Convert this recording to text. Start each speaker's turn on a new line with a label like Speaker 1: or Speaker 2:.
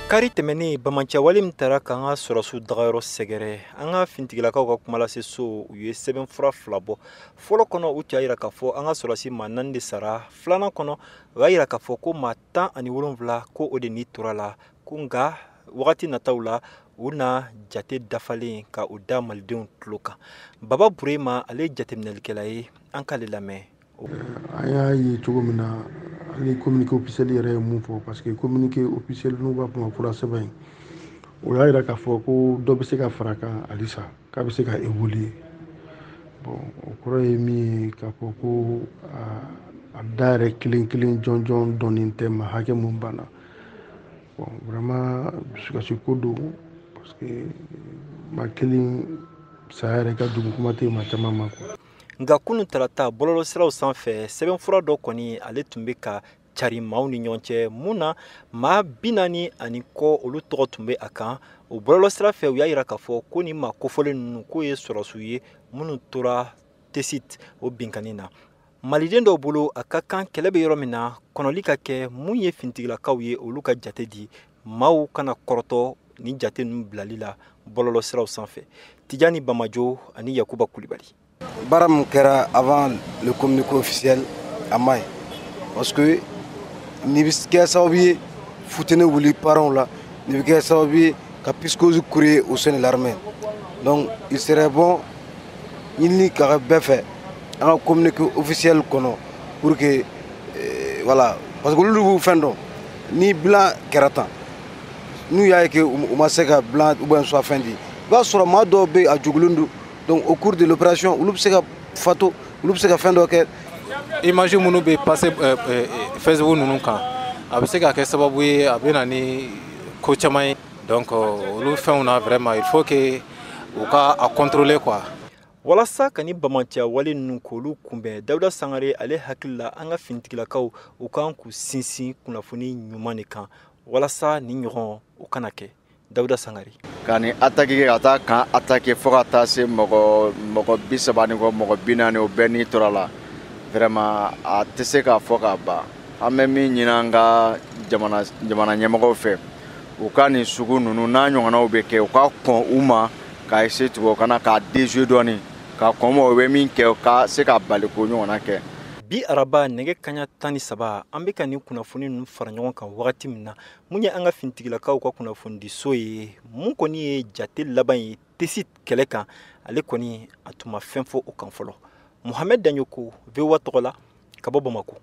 Speaker 1: Kari tɛmɛnen, bamancɛwale min taara k'an ka sɔrɔsiw dagayɔrɔ sɛgɛrɛ, an ka fintigilakaw ka kumalase so, u ye sɛbɛnfura fila bɔ. Fɔlɔ kɔnɔ, u tun y'a yira k'a fɔ an ka sɔrɔsi maa 4 de sara. Filanan kɔnɔ, u y'a yira k'a fɔ ko maa 17 ko o de ni tora la, ko nka wagati nataw la, u na jate dafalen ka u da malidenw tulo kan. Baba Burema, ale ye jateminɛlikɛla ye, an k'ale lamɛn.
Speaker 2: An y'a ye cogo min na, hali communiqué officiel yɛrɛ ye mun fɔ, parce que communiqué officiel, n'u b'a fɔ ma fura sɛbɛn in, o y'a yira k'a fɔ ko dɔ bɛ se ka fara kan halisa, k'a bɛ se ka évoluer. Bon, o kɔrɔ ye min ye, k'a fɔ ko a da yɛrɛ kelen kelen jɔnjɔn dɔnnen tɛ ma hakɛ mun banna. Bon, vraiment, dusukasi ko don, parce que maa kelen saya yɛrɛ ka jugu, kuma tɛ maa caman ma quoi.
Speaker 1: Nka kunun tarata, bɔlɔlɔsiraw sanfɛ, sɛbɛnfura dɔ kɔni, ale tun bɛ ka cari maaw ni ɲɔgɔn cɛ, mun na maa 40 ani kɔ, olu tɔgɔ tun bɛ a kan. O bɔlɔlɔsira fɛ, u y'a yira k'a fɔ ko nin maa kofɔlen ninnu, k'o ye sɔrɔsiw ye minnu tora Tesit o binkanni na. Maliden dɔw bolo, a ka kan kɛlɛ bɛ yɔrɔ min na, kɔnɔli ka kɛ. Mun ye fintigilakaw ye, olu ka jate di, maaw kana kɔrɔtɔ ni jate ninnu bilali la bɔlɔlɔsiraw sanfɛ. Tijani Bamajo ani Yakuba Kulibali.
Speaker 3: Baara min kɛra avant le communiqué officiel, a ma ɲi, parce que nin bɛ kɛ sababu ye funteni wuli parents la, nin bɛ kɛ sababu ye ka psychose créer au sein de l'armée. Donc il serait bon, ɲinini ka kɛ bɛɛ fɛ an ka communiqué officiel kɔnɔ, pour que voilà, parce que olu b'u fɛn dɔn. Ni bilan kɛra tan, n'u y'a ye que u ma se ka bilan ou bien soit fɛn di, i b'a sɔrɔ maa dɔw bɛ yen, a jugulen don. Donc au cours de l'opération, olu bɛ se ka fato, olu bɛ se ka fɛn dɔ kɛ.
Speaker 4: Image minnu bɛ passer Facebook ninnu kan, a bɛ se ka kɛ sababu ye a bɛ na ni ko caman ye. Donc olu fɛnw na, vraiment, il faut que u ka a contrôler quoi.
Speaker 1: Walasa ka ni bamanciya wale ninnu k'olu kunbɛn, Dawuda Sangare, ale hakili la, an ka finitigilakaw, u kan k'u sinsin kunnafoni ɲuman de kan walasa ni ɲɔgɔn o kana kɛ. Dawuda Sangare.
Speaker 5: Ka ni attaque kɛ, ka taa kan attaque fo ka taa se mɔgɔ 30 ni kɔ, mɔgɔ 40, o bɛɛ n'i tora la, vraiment, a tɛ se k'a fɔ ka ban. An bɛ min ɲini an ka jamana ɲɛmɔgɔw fɛ, u ka nin sugu ninnu n'a ɲɔgɔnnaw bɛ kɛ, u ka kɔn u ma k'a essayer tugun kana k'a déjouer dɔɔni, ka kɔn ma, u bɛ min kɛ, u ka se ka bali k'o ɲɔgɔnna kɛ.
Speaker 1: Bi araba, nɛgɛ kaɲa 13, an bɛ ka nin kunnafoni ninnu fara ɲɔgɔn kan wagati min na, mun ye an ka finitigilakaw ka kunnafonidiso ye, mun kɔni ye jate laban ye Tesit kɛlɛ kan, ale kɔni a tun ma fɛn fɔ o kan fɔlɔ. Muhamɛd Daɲoko, VOA tɔgɔ la, ka bɔ Bamako.